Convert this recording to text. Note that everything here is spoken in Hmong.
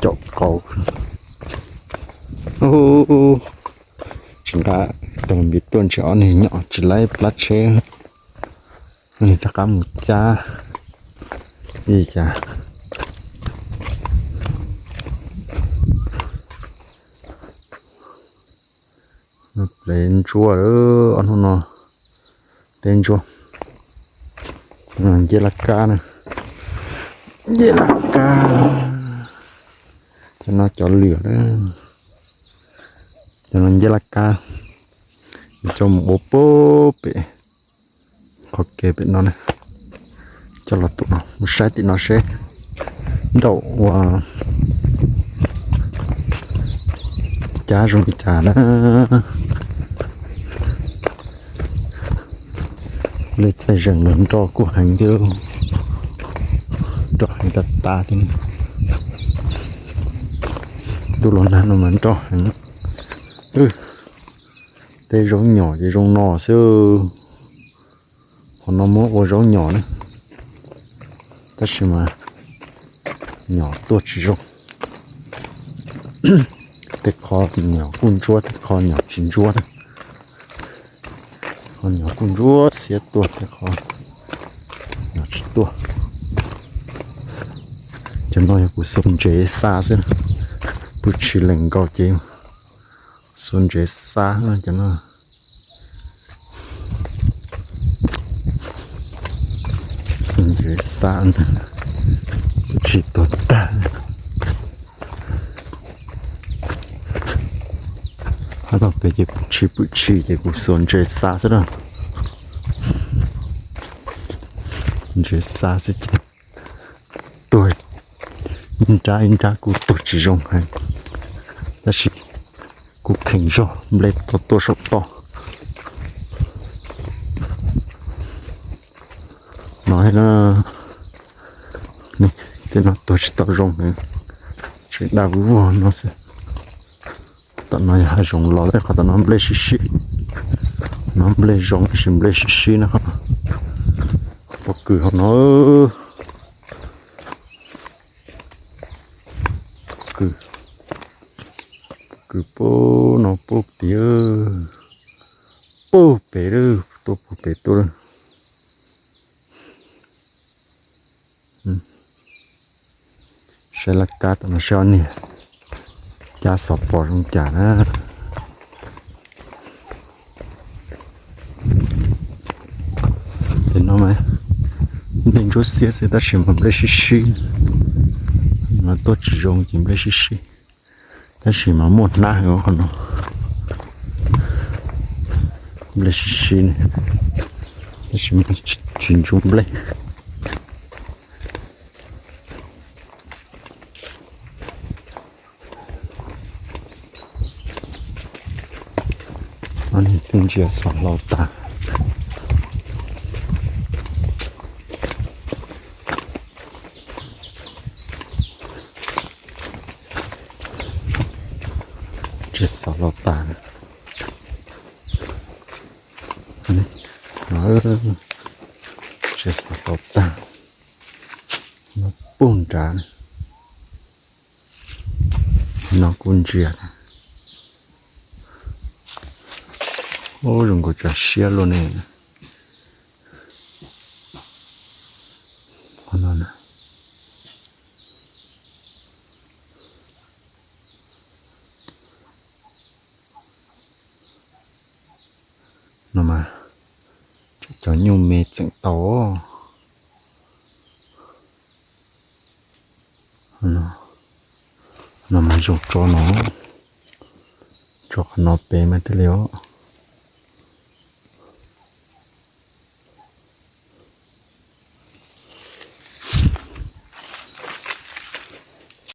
caum kauv. Tsis nqa tau npias tuaj ntshe ob niag nyom tsis laib plab tsheb. Ob niag rov qab mus cab li cas. Plev ntsuab, ob hnub no teb ntsuab. Ncej laj kab na, ncej laj kab. Cov no cov lwm, cov no ncej laj kab. Coj mus ua pem qhov kev pem no na. Coj los tus no mus saib tim no seb nraum ua cab zoo li cas na. Lej txaij zeeg los nroj kuj heev thiab, nroj heev tas tas thiab. Ntuj los nag no mas nroj heev. Tej zaub nyom ces zoo no xwb. Qhov no muab ua zaub nyom na, tab sis mas nyom tuaj tsis zoo. Tej qho nyom kuj ntsuab, tej qho nyom tsis ntsuab na. Qho nyom kuj ntsuab xiab tuaj, tej qho nyom tsis tuaj. Cov no yog kuv xuas ntsev xa xwb, pw tshis lees nkaus ces xuas ntsev xa cov no. Xuas ntsev xa, pw tshis tuag tag. Hab no pem ces pw tshis pw tshis ces kuv xuas ntsev xa xwb na. Ntsev xa xwb ces tuag ib nrab ib nrab kuj tuag tsis zoo heev, tab sis kuj kheev zog nplej tau tuaj saum toj. No, tej no tuag tsis tau zoo heev, tseem daj vog no xwb. Tom no yog hav zoov los, qhov tom no nplej sib sib, no nplej zoo tab sis nplej sib sib no. Pob kws hauv no, pob kws, pob kws puag no puag tid, puag pem lawm, tuaj puag pem tuaj lawm. Saib laj kab tom no saib ob niag cab xov pos zoo cas na. Ces no mas nplej ntsuab xiab xwb tab sis mas nplej sib sib, mas tuaj tsis zoo ces nplej sib sib. Tab sis mas muaj hnab heev qhov no, nplej sib sib ne, tab sis mas tsis ntsuab nplej. Ob niag twb ntsia xov hlau tag. Ntsia xov hlau tag. Ntsia xov hlau tag. No puag nrad, no kuj ntsia. Ub, zoo nkaus tsav siab luaj ne. No mas cov nyuj me tseem tau. No mas zoo tso no, tso qhov no pem mas thiaj li os.